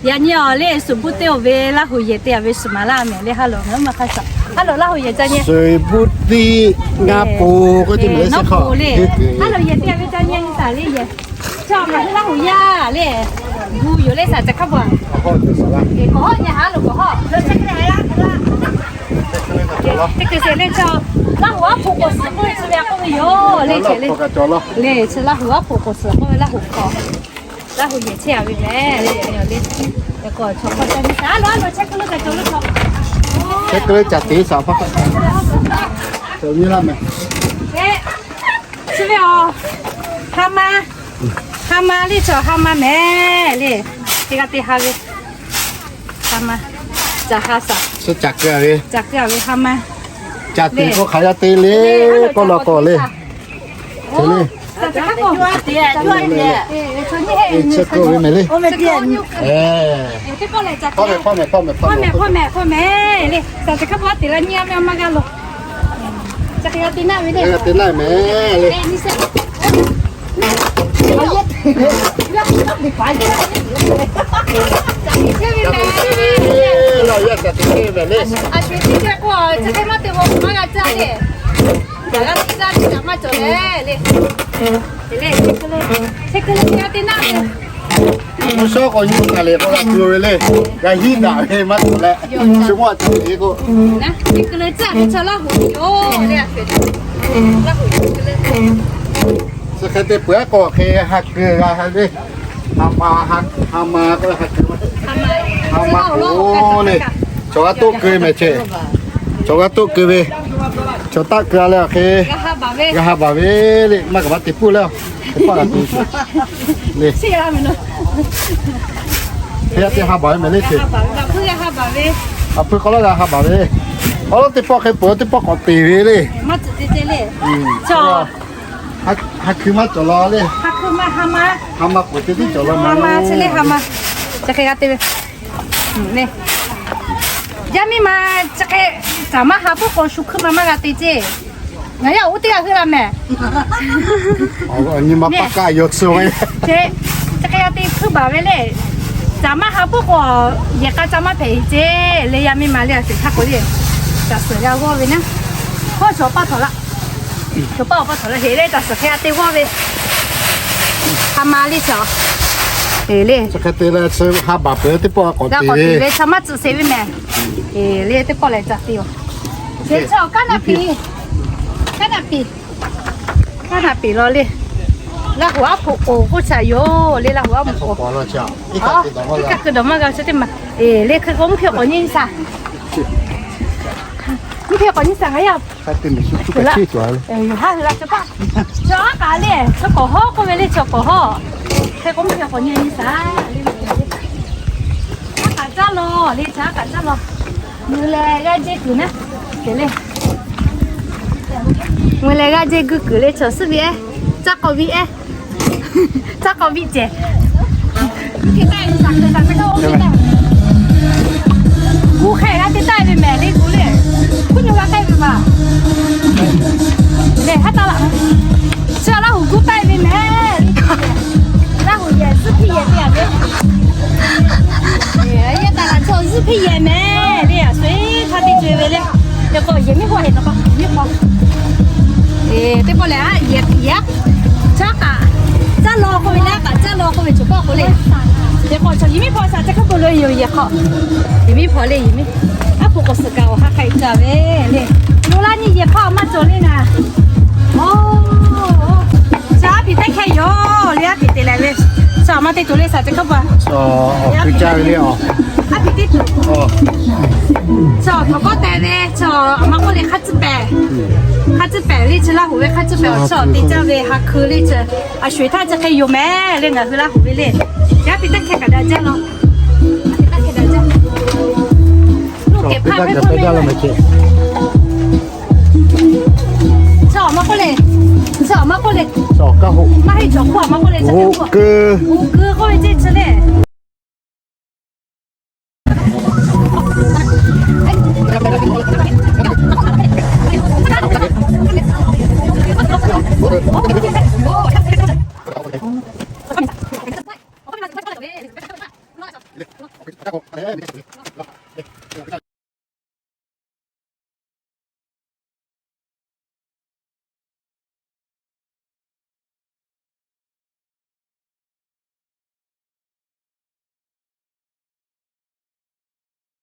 Yaꞈ nyi awˬ le, suˍ buˇ teˇ awˬ ve Laˇ huˍ yehˬ te a ve suhˍ maˍ laˇ mehˍ le. Ha lawˬ ngaˬ hui maˇ hk'a shaˍ. Ha lawˬ Laˇ huˍ yehˬ ca nyi. Suˍ buˇ tiˇ ngaˇ po k'oˆ teˇ mehˍ le, suhˍ hk'aw le. Ha lawˬ yehˬ te a ve ca nyi nyi saˍ le yehˬ. Chaw ngaˬ hui Laˇ huˍ yaˇ le. Gu yoˬ le saˍ ca hk'a pa. Kawˬ hawˉ nyi ha lo kawˬ hawˉ. Teˇ hkui sheˍ le chaw, Laˇ huˍ aˉ poꞈ k'oˍ suhˍ k'oˆ ve chi ve a k'oˆ ve yoˬ le. Chi le, le chi Laˇ huˍ aˉ poꞈ k'oˍ suhˍ k'oˆ ve Laˇ huˍ hk'aw, Laˇ huˬ yehˬ chehˇ a ve mehˍ le. Yaꞈ nyi le, kawˬ chaw hk'aw ca nyi saˍ. A lo a lo chehˇ kuiˬ lo ca cawˬ lo chaw, chehˇ kuiˬ lo ca te saˍ pa hk'a, cawˬ nyi laˇ mehˍ. Chi ve aˬ, ha ma, ha ma le chaw ha ma mehˍ le. Teˇ g'aˇ te ha ve, ha ma, ca ha saˍ. Caˬ keu a ve, caˬ keu a ve ha ma. Ca te k'o hk'aˬ yaˇ te le, k'oˆ law k'o le. Te le. Caˬ keu ve mehˍ le. Hpawˇ mehˍ, hpawˇ mehˍ, hpawˇ mehˍ, hpawˇ mehˍ, hpawˇ mehˍ le. Caˬ keu hk'a pa te la nyi a ve a ma g'a lo. Caˬ keu te naˆ ve le. Te naˆ mehˍ le. Laˇ yaˇ caˬ te mehˍ le. A shu teˇ g'aˇ k'o chi hk'e maˇ te g'aw maˇ g'a caˇ le. Gaˬ g'a teˇ g'aˇ teˇ g'aˇ maˇ cawˬ leh le. Te le, chehˇ kuiˬ lo, chehˇ kuiˬ lo te g'a te naˆ ve. Mvuhˇ shawˉ k'awꞈ nyi k'aˬ le k'awꞈ g'a tuˬ ve le. G'a hiˉ daꞈ ve maˇ cawˬ leh, shu maˇ cawˬ ve k'o. Chehˇ kuiˬ lo caˇ ve chaw Laˇ huˍ yoˬ le. Laˇ huˍ yoˬ. Chi hk'e te peuˬ aˉ k'o hk'e ha keu g'a ha le. Ha ma, ha ma k'o ha keu, ha ma k'o le. Chaw g'a toˆ keu mehˍ ceh. Chaw g'a toˆ keu ve, chaw taˆ keu a leh awˬ hk'e g'a ha baˬ ve le. Maˇ kaꞈ maˇ te puˇ leh, teˇ pawˆ g'a te le. Hk'e te ha baˬ ve mehˍ le ce. Aˬ hpui k'aw laˇ g'a ha baˬ ve. Awˬ lawn teˇ pawˆ hk'e peuˬ, teˇ pawˆ k'awꞈ te ve le. Ha keu maˇ cawˬ law le. Ha ma peuˬ te tiˉ cawˬ law ma. Chi hk'e g'a te ve. Yaˇ miˇ ma chi hk'e, caˬ maˇ ha puˉ k'o shu hkuiˉ ma maˇ g'a te ceˇ. Ngaˬ yaˇ oˇ teˇ g'aˇ heuˆ la mehˍ. Nyi ma paˇ kaˇ yaw tsuhˇ ve. Chi hk'e g'a te hkuiˉ baˬ ve le. Caˬ maˇ ha puˉ k'o, yehˬ k'a ca maˇ hpehꞈ ceˇ le. Yaˇ miˇ ma le a shuˍ htaˇ k'o le, caˬ suhˍ g'a g'awˇ ve naˉ. Hawˉ chaw paˇ htawnˍ laˇ. Chaw paˇ awˬ paˇ htawnˍ laˇ heˍ le, caˬ suhˍ hk'e g'a te g'awˇ ve. Ha ma le chaw. Eˬ le. Chi hk'e te leh chi ha baˬ peuˬ teˇ pawˆ k'awꞈ te ve, chaw maˇ tcuhˍ sheˍ ve mehˍ. Eˬ le, teˇ pawˆ lehˬ ca te yoˬ. Eˬ, chaw kaˉ naˆ piˍ, kaˉ naˆ piˍ, kaˉ naˆ piˍ law le. Laˇ huˍ aˉ hpoꞈ k'oˍ k'oˆ chaꞈ yoˬ le. Laˇ huˍ aˉ hpoꞈ k'oˍ. Kaˇ kuiˬ dawˬ maˇ g'a chi teˇ maˬ. Eˬ le, hk'e k'o mvuhˇ hpe k'awꞈ nyi saˍ. Mvuhˇ hpe k'awꞈ nyi saˍ ngaˬ yaˇ. Yoˬ, haˉ hui la chaw paˇ. Chaw aˉ k'aꞈ le, chaw kawˬ hawˉ k'oˆ ve le, chaw kawˬ hawˉ. Hk'e k'o mvuhˇ hpe k'awꞈ nyi nyi saˍ. Aˉ k'aꞈ caˉ law le, chaw aˉ k'aꞈ caˉ law. Mui leh g'aˇ jehˇ kuiˬ naˉ. Te le. Mui leh g'aˇ jehˇ guˇ kuiˬ le, chaw suhˉ ve ehˉ, caˇ k'awꞈ ve ehˉ, caˇ k'awꞈ ve cehˬ. Gu hk'e g'a te taˆ ve mehˍ le gu le. Kuˉ nyi g'a k'ai ve maˬ. Lehˬ haˉ taˇ laꞈ. Chi Laˇ huˍ gu taˆ ve mehˍ le. Laˇ huˍ yehˬ zuhˇ hpiˇ yehˬ te a ve. Yehˬ taˍ laꞈ chaw zuhˇ hpiˇ yehˬ mehˍ le. A shu-e hk'a te co-e ve le. Yaꞈ k'aw yehˬ miˉ hk'aw heˍ taˍ pa yehˬ miˉ hk'aw. Teˇ pawˆ lehˬ, yehˬ, yehˬ, chaw aˉ k'aꞈ caˉ law k'oˆ ve le, aˉ k'aꞈ caˉ law k'oˆ ve cawˬ paˇ k'o le. Yaꞈ k'aw chaw yehˬ miˉ hpaw shaˍ ca hk'aˇ k'oˆ lo yoˬ yehˬ hk'aw. Yehˬ miˉ hpaw le yehˬ miˉ. Aˉ poꞈ k'awꞈ suhˍ kaꞈ awˬ ha hk'aˬ hk'e ca ve le. Lo laˇ nyi yehˬ hk'aˇ maˇ cawˬ le naˍ. Chaw aˉ piˍ teˇ hkehˇ yoˬ le, aˉ piˍ te leh ve. Chaw maˇ te tuˬ le shaˍ ca hk'aˇ pa. Awˬ hkui caˇ ve le a. Aˉ piˍ teˇ tuˬ. Chaw htawnˍ kawˆ teh ve, chaw maˇ k'oˆ le hk'a tcuhˉ pehˍ. Hk'a tcuhˉ pehˍ le chi Laˇ huˍ ve hk'a tcuhˉ pehˍ awˬ chaw te caˇ ve ha hkui le chi. A shu-e htaˇ chi hk'e yoˬ mehˍ le ngaˬ hui Laˇ huˍ ve le. Yaˇ piˍ teˇ hkehˇ kaꞈ daꞈ jaˇ law. Teˇ hkehˇ daꞈ jaˇ. Loˇ kehˬ hpaˇ hk'e k'oˆ ve. Chaw maˇ k'oˆ le. Chaw maˇ k'oˆ le. Maˇ heˆ chaw hk'oˆ a maˇ k'oˆ le. Chaw hk'oˆ a. Uˉ keu k'oˆ ve ceˇ chi le.